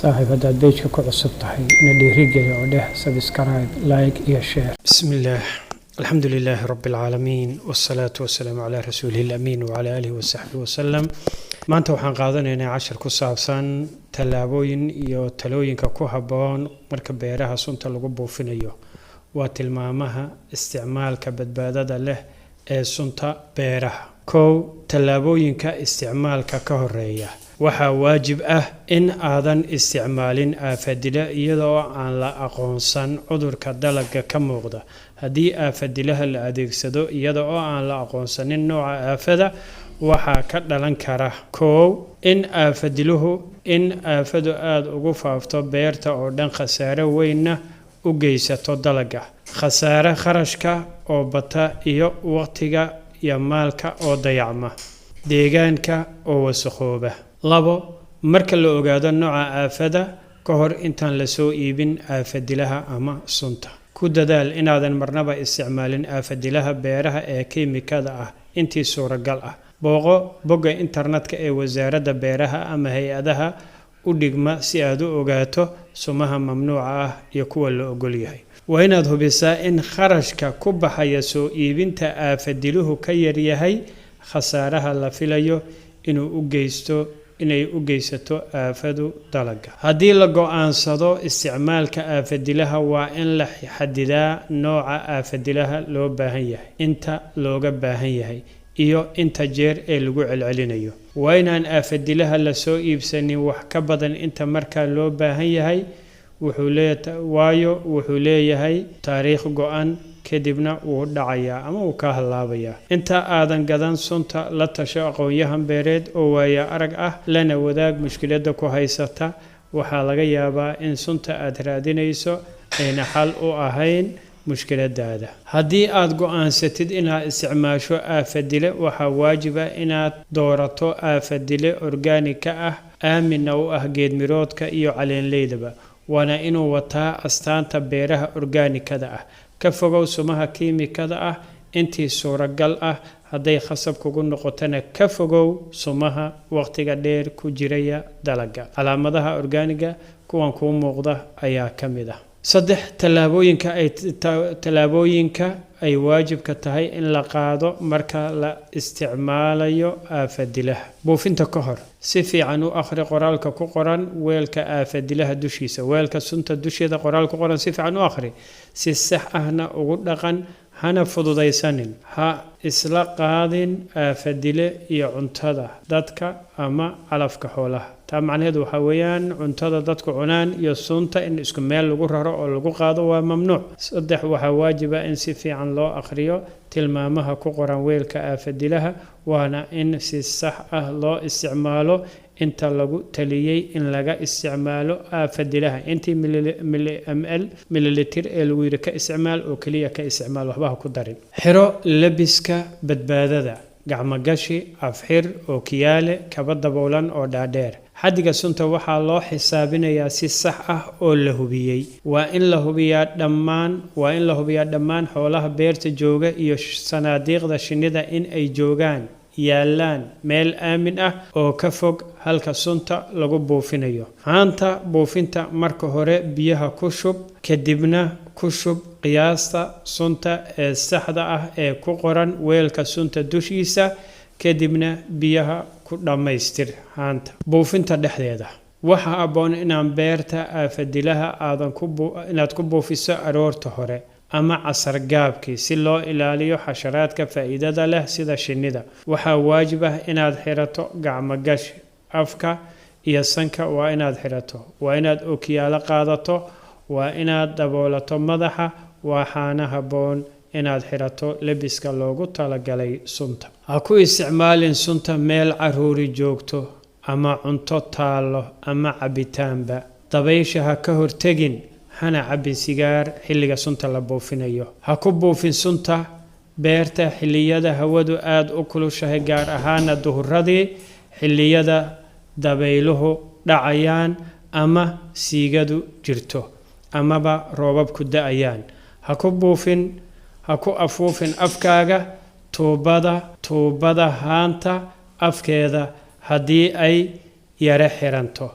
Saaxiib, haddaad page-ka ku cusub tahay, na dhiirigeli oo dheh subscribe, like iyo share. Bismillaah, alxamdu lilaahi rabbi alcaalamiin, wasalaatu wasalaamu calaa rasuulihi alamiin wacalaa aalihi wasaxbihi wasalam. Maanta waxaan qaadanaynaa cashar ku saabsan tallaabooyin iyo talooyinka ku habboon marka beeraha sunta lagu buufinayo. Waa tilmaamaha isticmaalka badbaadada leh ee sunta beeraha. Kow, tallaabooyinka isticmaalka ka horeeya. Waxaa waajib ah in aadan isticmaalin aafadile iyadoo aan la aqoonsan cudurka dalagga ka muuqda. Haddii aafadilaha la adeegsado iyada oo aan la aqoonsanin nooca aafada, waxaa ka dhalan kara: kow, in aafadu aada ugu faafto beerta oo dhan, khasaare weynna u geysato dalagga, khasaare kharashka oo bata iyo waqtiga iyo maalka oo dayacma, deegaanka oo wasakhooba. Labo, marka la ogaado nooca aafada, ka hor intaan lasoo iibin aafadilaha ama sunta, ku dadaal inaadan marnaba isticmaalin aafadilaha beeraha ee kiimikada ah intii suuragal ah. Booqo bogga internetka ee Wasaaradda Beeraha ama hay-adaha u dhigma si aad u ogaato sumaha mamnuuca ah iyo kuwa la ogol yahay. Waa inaad hubisaa in kharashka ku baxaya soo iibinta aafadiluhu ka yaryahay khasaaraha la filayo inuu u geysto inay u geysato aafadu dalagga. Haddii la go-aansado isticmaalka aafadilaha, waa in la xadidaa nooca aafadilaha loo baahan yahay, inta looga baahan yahay iyo inta jeer ee lagu celcelinayo. Waa inaan aafadilaha lasoo iibsanin wax ka badan inta markaa loo baahan yahay, waayo wuxuu leeyahay taariikh go-an, kadibna wuu dhacayaa ama wuu ka hallaabayaa. Inta aadan gadan sunta, la tasho aqoon-yahan beereed oo waaya arag ah, lana wadaag mushkiladda ku haysata. Waxaa laga yaabaa in sunta aad raadinayso ayna xal u ahayn mushkiladaada. Haddii aad go-aansatid inaad isticmaasho aafadile, waxaa waajib ah inaad doorato aafadile organic ah, aaminna u ah geedmiroodka iyo caleenleydaba, waana inuu wataa astaanta beeraha organic-ada ah. Ka fogow sumaha kiimikada ah intii suuragal ah. Hadday khasab kugu noqotona, ka fogow sumaha waqtiga dheer ku jiraya dalagga. Calaamadaha organic-ga kuwan kuu muuqda ayaa ka mid ah. Saddex, tallaabooyinka ay waajibka tahay in la qaado marka la isticmaalayo aafadilaha. Buufinta ka hor, si fiican u akhri qoraalka ku qoran weelka aafadilaha dushiisa. Weelka sunta dusheeda qoraal ku qoran si fiican u akhri, si sax ahna ugu dhaqan, hana fududaysanin. Ha isla qaadin aafadile iyo cuntada dadka ama calafka xoolaha. Taa macnaheedu waxaa weeyaan, cuntada dadku cunaan iyo sunta in isku meel lagu raro oo lagu qaado waa mamnuuc. Saddex, waxaa waajiba in si fiican loo akhriyo tilmaamaha ku qoran weelka aafadilaha, waana in si sax ah loo isticmaalo inta lagu taliyey in laga isticmaalo aafadilaha. Intii ml, mililitir ee lagu yidhi ka isticmaal oo keliya ka isticmaal, waxba ha ku darin. Xiro labiska badbaadada: gacmogashi, afxir, ookiyaale, kaba daboolan oo dhaadheer. Xaddiga sunta waxaa loo xisaabinayaa si sax ah oo la hubiyey. Waa in la hubiyaa dhammaan xoolaha beerta jooga iyo sanaadiiqda shinnida in ay joogaan, yaallaan meel aamin ah oo ka fog halka sunta lagu buufinayo. Haanta buufinta marka hore biyaha ku shub, kadibna ku shub qiyaasta sunta ee saxda ah ee ku qoran weelka sunta dushiisa, kadibna biyaha ku dhammaystir haanta. Buufinta dhexdeeda, waxaa habboon inaan beerta aafadilaha aadan ku inaad ku buufiso aroorta hore ama casar gaabkii, si loo ilaaliyo xasharaadka faa'iidada leh sida shinnida. Waxaa waajib ah inaad xirato gacmo gashi. Afka iyo sanka waa inaad xirato, waa inaad okiyaalo qaadato, waa inaad daboolato madaxa, waxaana habboon inaad xirato lebiska loogu talagalay sunta. Ha ku isticmaalin sunta meel caruuri joogto ama cunto taallo ama cabitaanba. Dabaysha ha ka hortegin, hana cabbin sigaar xilliga sunta la buufinayo. Ha ku buufin sunta beerta xilliyada hawadu aada u kulushahay, gaar ahaana duhuradii, xilliyada dabayluhu dhacayaan ama siigadu jirto amaba roobabku da-ayaan. Ha ku afuufin afkaaga tuubada haanta afkeeda haddii ay yara xiranto.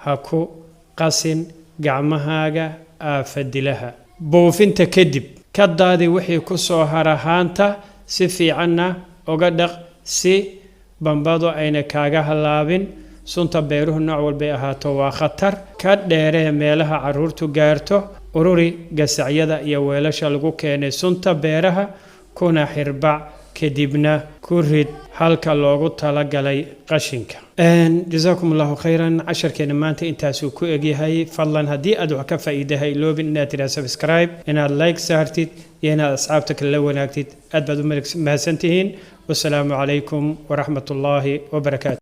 Ha ku Qasin gacmahaaga aafadilaha. Buufinta kadib, ka daadi wixii ku soo hara haanta, si fiicanna uga dhaq si bambadu ayna kaaga hallaabin. Sunta beeruhu nooc walbay ahaato waa khatar. Ka dheeree meelaha caruurtu gaarto. Ururi gasacyada iyo weelasha lagu keenay sunta beeraha, kuna xirbac, kadibna ku rid halka loogu talagalay qashinka. Jasaakum Allahu khayran. Casharkeena maanta intaasuu ku egyahay. Fadlan, haddii aad wax ka faa'iidahay, iloobin inaad tidhaha subscribe, inaad like saartid iyo inaad asxaabta kale la wanaagtid. Aad baad u mahadsantihiin. Wasalaamu calaykum waraxmat ullaahi wabarakaatu.